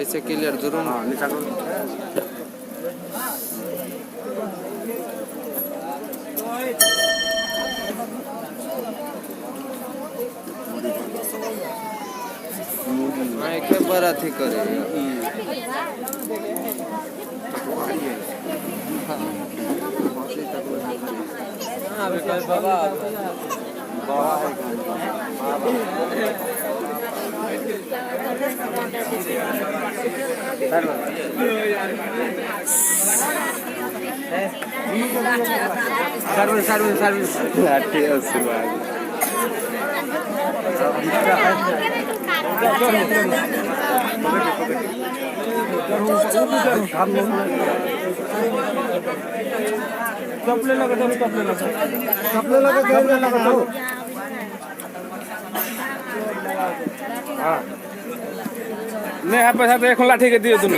ऐसे क्लियर जरूर। हाँ, नीचा करू। आँखे पर अथी करे। बाबा सर्विस सर्विस सर्विस लाठी आशीर्वाद। हाँ नहीं है पैसा तो एक लाठी के दियो तुम।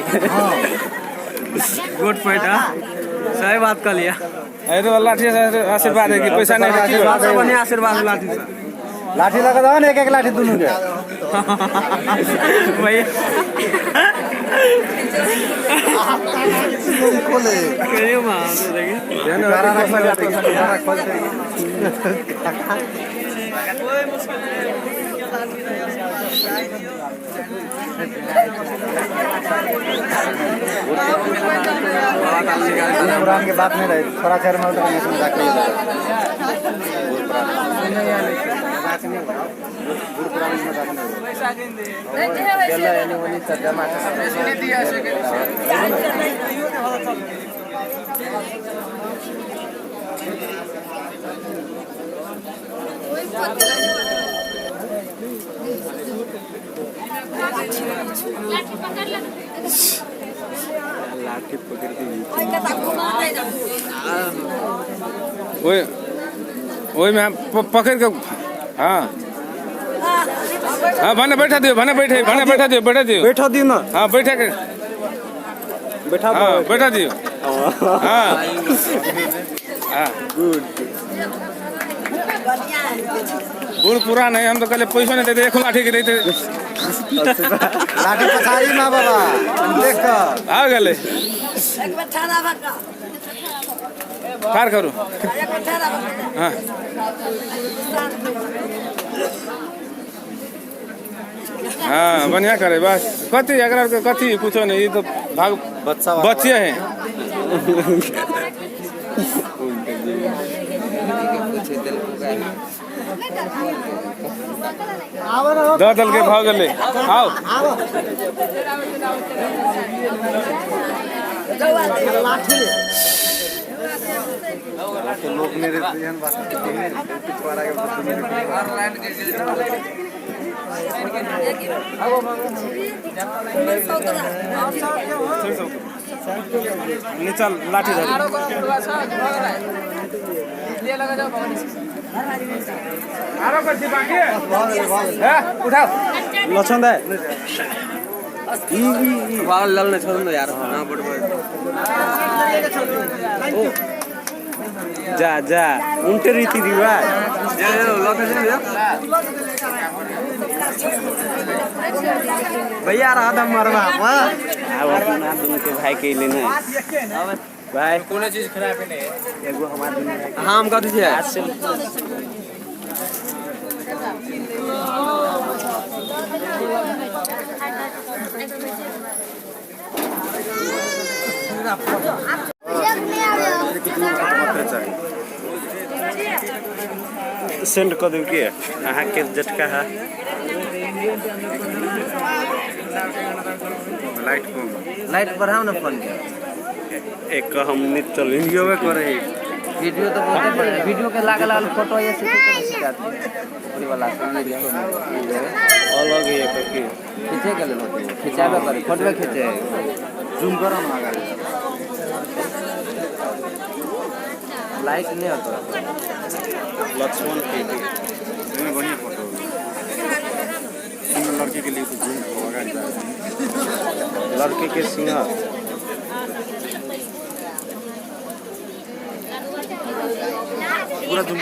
Good point. हाँ, सही बात कर लिया। अरे तो लाठी से आशीर्वाद है कि पैसा नहीं है। सबसे बढ़िया आशीर्वाद लाठी से। लाठी लगा दो ना, एक एक लाठी दोनों के। भैया खोले कहियो माँ देखिए। पुरान के बात नहीं रहे, थोड़ा चेयर में मजाक नहीं लगा। लाठी पकड़ ले। लाठी पकड़ के ओए ओए में पकड़ के। हाँ हाँ भने बैठा दियो, भने बैठे, भने बैठा दियो, बैठा दियो, बैठा दियो ना। हाँ बैठा के बैठा। हाँ बैठा दियो। हाँ हाँ गुड। बूढ़ पुरान है, हम तो कल पैसा नहीं देते, एक लाठी के देते। लाठी पछाड़ी माँ बाबा देख कर आ गए ठार करू। हाँ हाँ बढ़िया करे बस। कथी एकरा के कथी कुछो नहीं, ये तो भाग बच्चा बच्चे हैं। दो दल के भाग गए। आओ तो लोग मेरे एहन बात पिछवाड़ा के। नीचा लाठी धरी। आरो कथी बाकी है? उठाओ लक्षण दाय बाल लाल नहीं छोड़ दो यार। हाँ बड़ बड़ जा जा उनटे रीति रिवाज। जा जा लॉक कर भैया रहा था मरवा अब अपना दोनों के भाई के लेना भाई कोनो चीज खराब नहीं है। एगो हमार दोनों भाई। हाँ हम कथी है आज से सेंड कर दू के अहाँ के झटका है। लाइट कम, लाइट बढ़ाओ ना फोन के। एक हम नितल वीडियो में करे वीडियो तो बहुत बढ़िया। वीडियो के लागल लागल फोटो ये से खिंचाते पूरी वाला ये अलग है के खींचे के लेल होते खिंचाबे करे फोटो खींचे। जूम करो ना आगे। लाइट नहीं होता। लक्ष्मण के इसमें बढ़िया फोटो सिंगल लड़की के लिए तो जूम होगा। लड़के के सिंगर पूरा जूम।